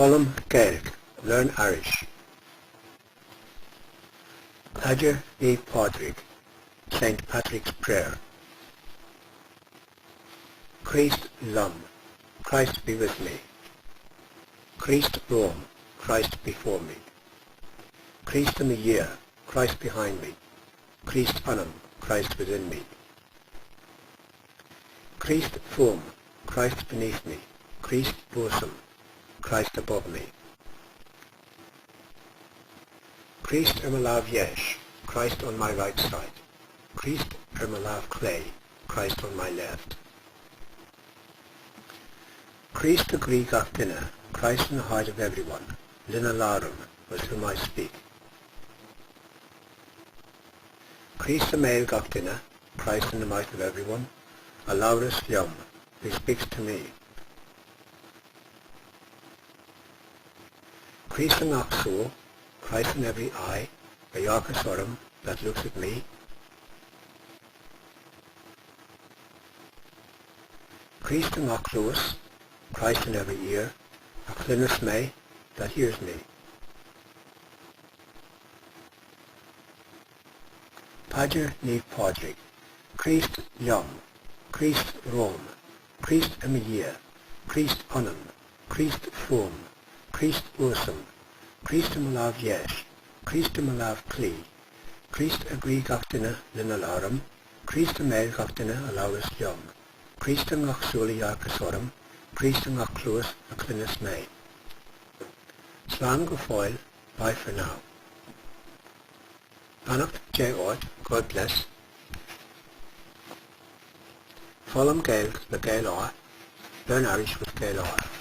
Foghlaim Gaeilge, Learn Irish. Paidir Naomh Pádraig, Saint Patrick's Prayer. Críost liom, Christ be with me. Críost romham, Christ before me. Críost i mo dhiaidh, Christ behind me. Críost ionam, Christ within me. Críost fúm, Christ beneath me, Críost uasam, Christ above me. Críost ar mo láimh dheis, Christ on my right side, Críost ar mo láimh chlé, Christ on my left. Críost i gcroí gach duine, Christ in the heart of everyone, lena labhraim, with whom I speak. Críost i mbéal gach duine, Christ in the mouth of everyone, a labhras liom, who speaks to me. Críost i ngach súil, Christ in every eye, a dhearcas orm, that looks at me. Críost i ngach cluas, Christ in every ear, a chluineas mé, that hears me. Paidir Naomh Pádraig, Críost liom, Críost romham, Críost i mo dhiaidh, Críost ionam, Críost fúm, Críost uasam, Críost i mo láimh dheis, Críost i mo láimh chlí, Críost i gcroí gach duine lena labhraim, Críost i mbéal gach duine a labhras liom, Críost i ngach súil a dhearcas orm, Críost i ngach cluas a chluineas mé. Slán go fóill, bye for now. Beannacht Dé ort, God bless. Foghlaim Gaeilge le Gael-R, Learn Irish with Gael-R.